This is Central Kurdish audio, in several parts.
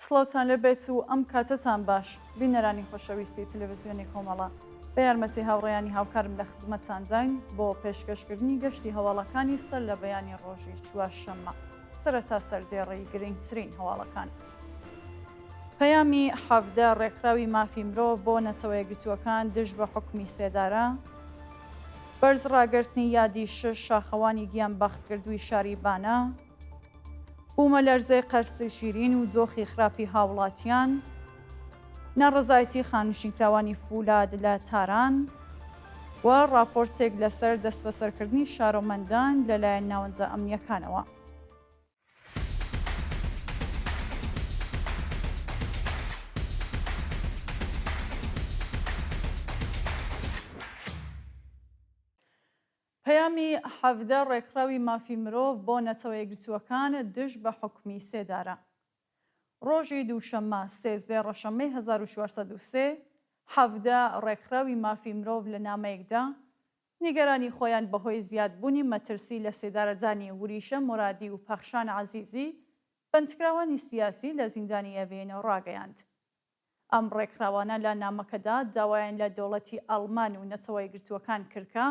سڵاوتان لێبێت و ئەم کاتەتان باش بینەرانی خۆشەویستی تەلەڤزیۆنی کۆمەڵە. بە یارمەتی هاوڕێیانی هاوکارم لە خزمەتتانداین بۆ پێشکەشکردنی گەشتی هەواڵەکانی سەر لە بەیانی ڕۆژی چوارشەممە. سەرەتا سەردێڕی گرنگترین هەواڵەکان. پەیامی 17 ڕێکخراوی مافی مرۆڤ بۆ نەتەوەیەکگرتووەکان دژ بە حوکمی سێدارە، بەرز ڕاگرتنی یادی شەش شاخەوانی گیان بەختکردووی شاری بانە، بوومەلەرزەی قەرسی شیرین و دۆخی خراپی هاوڵاتیان، ناڕەزایەتی خانەنشینکراوانی فولاد لە تاران و ڕاپۆرتێک لەسەر دەستبەسەرکردنی شارۆمەندان لەلایەن ناوەندە ئەمنییەکانەوە. پەیامی 17 ڕێکخراوی مافی مرۆڤ بۆ نەتەوەیەکگرتووەکان دژ بە حوکمی سێدارە. ڕۆژی دووشەممە 13 ڕەشەممەی 1403، 17 ڕێکخراوی مافی مرۆڤ لە نامەیەکدا نیگەرانی خۆیان بەهۆی زیادبوونی مەترسی لەسێدارەدانی وریشە مورادی و پەخشان عەزیزی، بەندکراوانی سیاسی لە زیندانی ئێڤین ڕاگەیاند. ئەم ڕێکخراوانە لە نامەکەدا داوایان لە دەوڵەتی ئەڵمان و نەتەوەیەکگرتووەکان کرد کە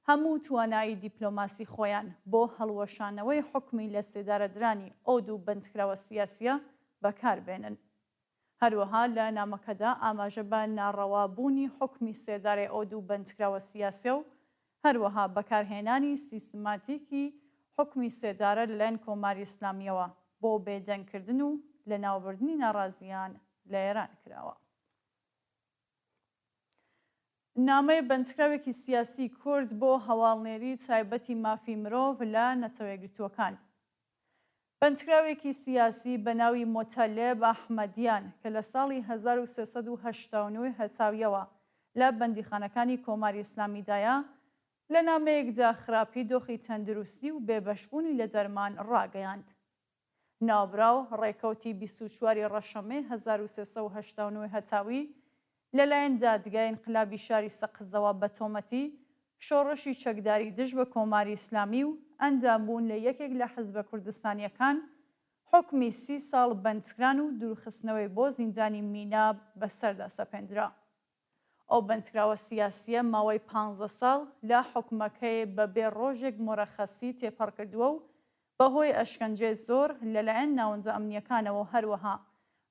هەموو توانایی دیپلۆماسی خۆیان بۆ هەڵوەشانەوەی حوکمی لەسێدارەدرانی ئەو دوو بەندکراوە سیاسییە بەکار بێنن. هەروەها لە نامەکەدا ئاماژە بە ناڕەوا بوونی حوکمی سێدارەی ئەو دوو بەندکراوە سیاسیە و هەروەها بەکارهێنانی سیستماتیکی حوکمی سێدارە لەلایەن کۆماری ئیسلامییەوە بۆ بێدەنگ کردن و لەناوبردنی ناڕازیان لە ئێران کراوە. نامەی بەندکراوێکی سیاسی کورد بۆ هەواڵنێری تایبەتی مافی مرۆڤ لە نەتەوەیەکگرتووەکان. بەندکراوێکی سیاسی بە ناوی مۆتەلێب ئەحمەدیان کە لە ساڵی 1389 هەتاویەوە لە بەندیخانەکانی کۆماری ئیسلامیدایە، لە نامەیەکدا خراپی دۆخی تەندروستی و بێبەشبوونی لە دەرمان ڕاگەیاند. ناوبراو ڕێکەوتی 24 ی ڕەشەمەی 1389 هەتاوی لەلایەن دادگای ئینقلابی شاری سەقزەوە بە تۆمەتی شۆڕشی چەکداری دژ بە کۆماری ئیسلامی و ئەندامبوون لە یەکێک لە حزبە کوردستانییەکان حوکمی 30 ساڵ بەندکران و دوورخستنەوەی بۆ زیندانی میناب بەسەردا سەپێندرا. ئەو بەندکراوە سیاسییە ماوەی پانزە ساڵ لە حوکمەکەی بە بێ ڕۆژێک مورەخەسی تێپەڕ کردووە و بەهۆی ئەشکەنجەی زۆر لەلایەن ناوەندە ئەمنییەکانەوە و هەروەها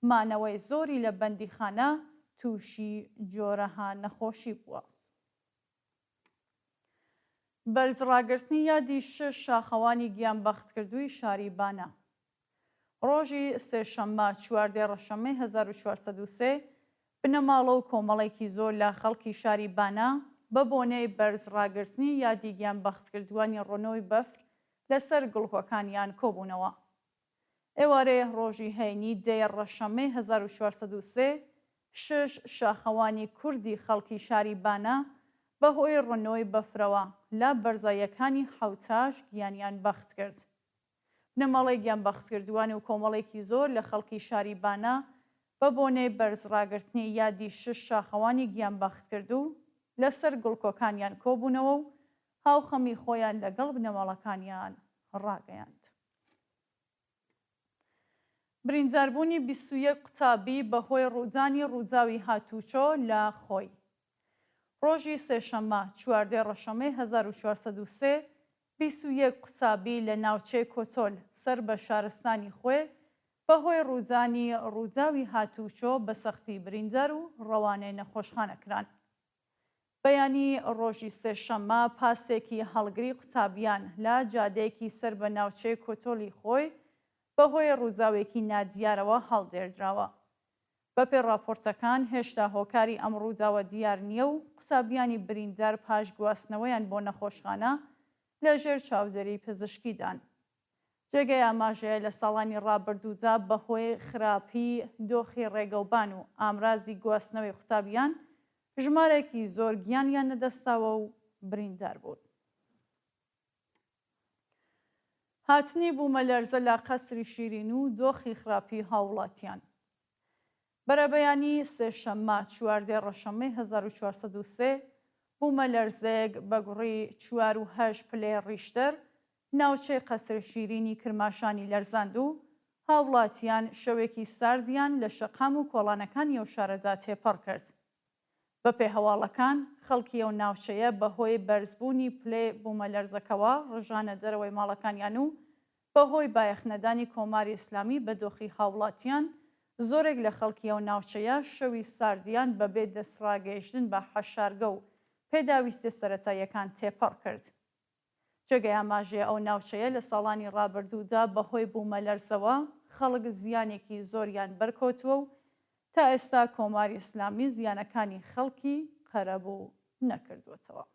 مانەوەی زۆری لە بەندیخانە تووشی جۆرەها نەخۆشی بووە. بەرز ڕاگرتنی یادی شەش شاخەوانی گیانبەختکردووی شاری بانە. ڕۆژی سێشەممە 14 ڕەشەممەی 1403 بنەماڵە و کۆمەڵێکی زۆر لە خەڵکی شاری بانە بە بۆنەی بەرز ڕاگرتنی یادی گیانبەختکردووانی ڕنۆی بەفر لەسەر گڵکۆکانیان کۆبوونەوە. ئێوارەی ڕۆژی هەینی دەی ڕەشەممەی 1403 شەش شاخەوانی کوردی خەڵکی شاری بانە بە هۆی ڕنۆی بەفرەوە لە بەرزاییەکانی حەوتاش گیانیان بەخت کرد. بنەماڵەی گیانبەختکردووان و کۆمەڵێکی زۆر لە خەڵکی شاری بانە بە بۆنەی بەرز ڕاگرتنی یادی شەش شاخەوانی گیانبەختکردوو لەسەر گڵکۆکانیان کۆبوونەوە و هاوخەمی خۆیان لەگەڵ بنەماڵەکانیان ڕاگەیاند. برینداربوونی 21 قوتابی بەهۆی ڕوودانی ڕووداوی هاتووچۆ لە خۆی. ڕۆژی سێشەممە 14 ڕەشەمەی 1403 21 قوتابی لە ناوچەی کۆتۆل سەر بە شارستانی خوێ بەهۆی ڕوودانی ڕووداوی هاتووچۆ بە سەختی بریندار و ڕەوانەی نەخۆشخانە کران. بەیانی ڕۆژی سێشەممە پاسێکی هەڵگری قوتابیان لە جادەیەکی سەر بە ناوچەی کۆتۆلی خۆی بەهۆی ڕووداوێکی نادیارەوە هەڵدێردراوە. بەپێی ڕاپۆرتەکان هێشتا هۆکاری ئەم ڕووداوە دیار نییە و قوتابیانی بریندار پاش گواستنەوەیان بۆ نەخۆشخانە لەژێر چاودێری پزیشکیدان. جێگەی ئاماژەیە لە ساڵانی ڕابردوودا بەهۆی خراپی دۆخی ڕێگەوبان و ئامرازی گواستنەوەی قوتابیان ژمارەیەکی زۆر گیانیان لەدەستداوە و بریندار بوون. هاتنی بوومەلەرزە لە قەسری شیرین و دۆخی خراپی هاووڵاتیان. بەرەبەیانی سێشەممە 14 ڕەشەممەی 1403 بوومەلەرزەیەک بە گوڕی چوار و هەشت پلەی ڕیشتەر ناوچەی قەسر شیرینی کرماشانی لەرزاند و. هاوڵاتیان شەوێکی ساردیان لە شەقام و کۆڵانەکانی ئەو شارەدا تێپەڕ کرد. بەپێ هەواڵەکان، خەڵکی ئەو ناوچەیە بەهۆی بەرزبوونی پلەی بوومەلەرزەکەوە ڕژانە دەرەوەی ماڵەکانیان و بەهۆی بایەخنەدانی کۆماری ئیسلامی بە دۆخی هاوڵاتیان، زۆرێک لە خەڵکی ئەو ناوچەیە شەوی ساردیان بەبێ دەستڕاگەیشتن بە حەشارگە و پێداویستیە سەرەتاییەکان تێپەڕ کرد. جێگەی ئاماژەیە ئەو ناوچەیە لە ساڵانی ڕابردوودا بەهۆی بوومەلەرزەوە خەڵک زیانێکی زۆریان بەرکەوتووە و تا ئێستا کۆماری ئیسلامی زیانەکانی خەڵکی قەرەبوو نەکردووەتەوە.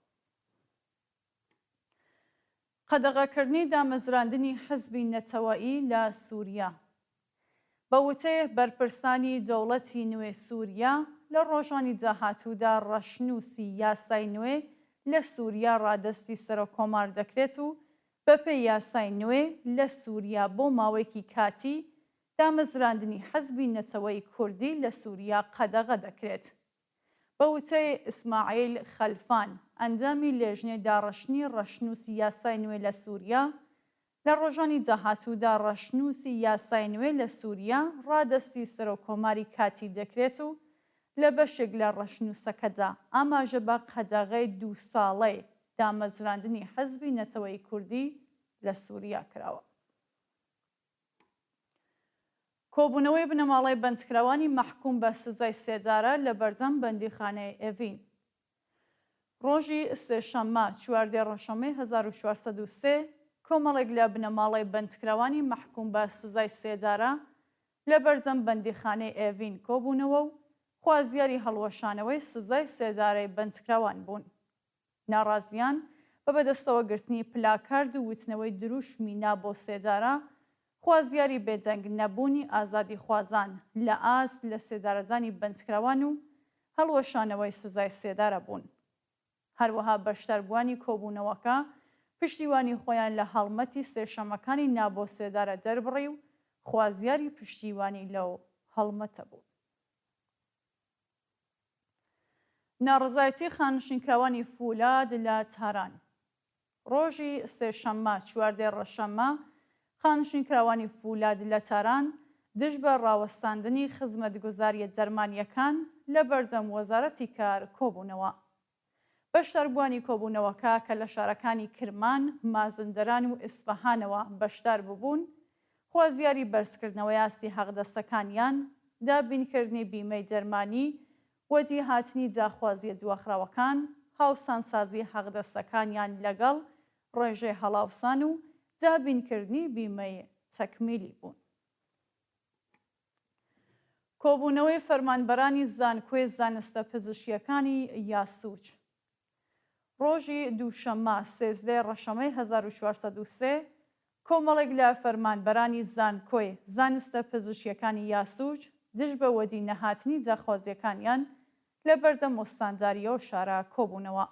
قەدەغەکردنی دامەزراندنی حزبی نەتەوەیی لە سوریا. بە وتەی بەرپرسانی دەوڵەتی نوێ سوریا، لە ڕۆژانی داهاتوودا ڕەشنووسی یاسای نوێ لە سوریا ڕادەستی سەرۆککۆمار دەکرێت و بەپێی یاسای نوێ لە سوریا بۆ ماوەیەکی کاتی دامەزراندنی حزبی نەتەوەیی کوردی لە سوریا قەدەغە دەکرێت. بە وتەی ئیسماعیل خەلفان، ئەندامی لێژنەی داڕشتنی ڕەشنووسی یاسای نوێ لە سوریا، لە ڕۆژانی داهاتوودا ڕەشنووسی یاسای نوێ لە سوریا ڕادەستی سەرۆککۆماری کاتی دەکرێت و لە بەشێک لە ڕەشنووسەکەدا ئاماژە بە قەدەغەی دوو ساڵەی دامەزراندنی حزبی نەتەوەیی کوردی لە سوریا کراوە. کۆبوونەوەی بنەماڵەی بەندکراوانی مەحکووم بە سزای سێدارە لە بەردەم بەندیخانەی ئێڤین. ڕۆژی سێشەممە چواردەی ڕەشەمەی 1403 کۆمەڵێک لە بنەماڵەی بەندکراوانی مەحکووم بە سزای سێدارە لە بەردەم بەندیخانەی ئێڤین کۆبوونەوە و خوازیاری هەڵوەشانەوەی سزای سێدارەی بەندکراوان بوون. ناڕازیان بە بەدەستەوەگرتنی پلاکارد و وتنەوەی دروشمی نا بۆ سێدارە، خوازیاری بێدەنگ نەبوونی ئازادیخوازان لە ئاست لەسێدارەدانی بەندکراوان و هەڵوەشانەوەی سزای سێدارە بوون. هەروەها بەشداربووانی کۆبوونەوەکە پشتیوانی خۆیان لە هەڵمەتی سێشەممەکانی نا بۆ سێدارە دەربڕی و خوازیاری پشتیوانی لەو هەڵمەتە بوون. ناڕەزایەتی خانەنشینکراوانی فولاد لە تاران. ڕۆژی سێشەممە چواردەی ڕەشەممە، خانەنشینکراوانی فولاد لە تاران دژ بە ڕاوەستاندنی خزمەتگوزارییە دەرمانییەکان لە بەردەم وەزارەتی کار کۆبوونەوە. بەشداربووانی کۆبوونەوەکە کە لە شارەکانی کرمان، مازندەران و ئیسفەهانەوە بەشدار ببوون، خوازیاری بەرزکردنەوەی ئاستی حەقدەستەکانیان، دابینکردنی بیمەی دەرمانی، وەدیهاتنی داخوازییە دواخراوەکان، هاوسانسازی حەقدەستەکانیان لەگەڵ ڕێژەی هەڵاوسان و دابینکردنی بیمەی تەکمیلی بوون. کۆبوونەوەی فەرمانبەرانی زانکۆی زانستە پزیشکییەکانی یاسوج ڕۆژی دووشەممە 13 ی ڕەشەمەی 1403 کۆمەڵێک لە فەرمانبەرانی زانکۆی زانستە پزیشکییەکانی یاسوج دژ بە وەدی نەهاتنی داخوازییەکانیان لە بەردەم ئوستانداری ئەو شارە کۆبوونەوە.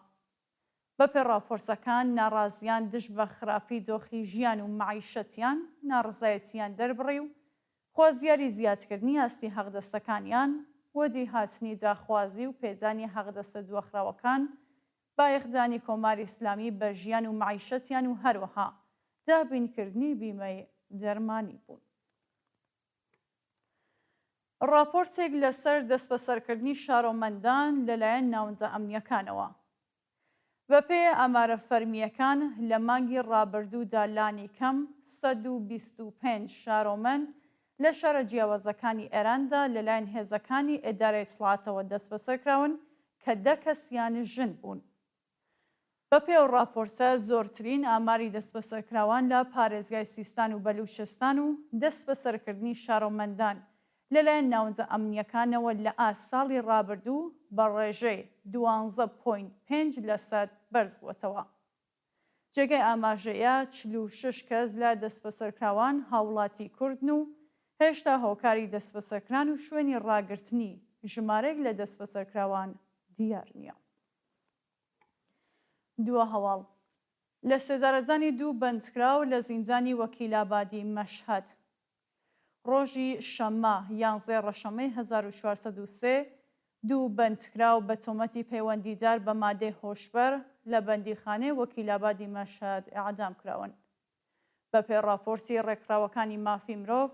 بەپێ ڕاپۆرتەکان ناڕازیان دژ بە خراپی دۆخی ژیان و مەعیشەتیان ناڕەزایەتیان دەربڕی و خوازیاری زیادکردنی ئاستی حەقدەستەکانیان، وەدیهاتنی داخوازی و پێدانی حەقدەستە دواخراوەکان، بایەخدانی کۆماری ئیسلامی بە ژیان و مەعیشەتیان و هەروەها دابینکردنی بیمەی دەرمانی بوون. ڕاپۆرتێک لەسەر دەستبەسەرکردنی شارۆمەندان لەلایەن ناوەندە ئەمنییەکانەوە. بەپێی ئامارە فەرمییەکان، لە مانگی ڕابردوودا لانیکەم 125 شارۆمەند لە شارە جیاوازەکانی ئێراندا لەلایەن هێزەکانی ئیدارەی ئیتڵاعاتەوە دەستبەسەرکراون کە دە کەسیان ژن بوون. بەپێی ئەو ڕاپۆرتە، زۆرترین ئاماری دەستبەسەرکراوان لە پارێزگای سیستان و بەلووچستان و دەستبەسەرکردنی شارۆمەندان لەلایەن ناوەندە ئەمنییەکانەوە لە ئاست ساڵی ڕابردوو بە ڕێژەی دوانزە point پێنج لەسەد بەرزبووەتەوە. جێگای ئاماژەیە 46 کەس لە دەستبەسەرکراوان هاووڵاتیی کوردن و هێشتا هۆکاری دەستبەسەرکران و شوێنی ڕاگرتنی ژمارەیەک لە دەستبەسەرکراوان دیار نییە. دوا هەواڵ، لەسێدارەدانی دوو بەندکراو لە زیندانی وەکیلابادی مەشهەد. ڕۆژی شەممە یانزەی ڕەشەمەی 1403 دوو بەندکراو بە تۆمەتی پەیوەندیدار بە مادەی هۆشبەر لە بەندیخانەی وەکیلابادی مەشهەد ئێعدام کراون. بەپێی ڕاپۆرتی ڕێکخراوەکانی مافی مرۆڤ،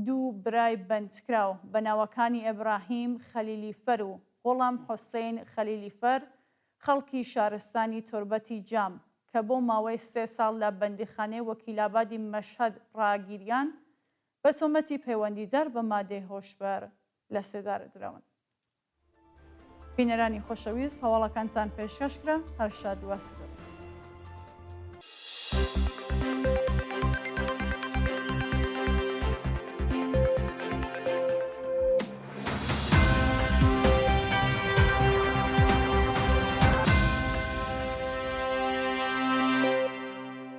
دوو برای بەندکراو بە ناوەکانی ئیبراهیم خەلیلیفەر و غوڵام حوسەین خەلیلیفەر خەڵکی شارستانی توربەتی جام کە بۆ ماوەی سێ ساڵ لە بەندیخانەی وەکیلابادی مەشهەد ڕاگیریان، بە تۆمەتی پەیوەندیدار بە مادەی هۆشبەر لە سێدارە دراون. بینەرانی خۆشەویست هەواڵەکانتان پێشکەش کرا، هەر شاد و ئاسوودە بن.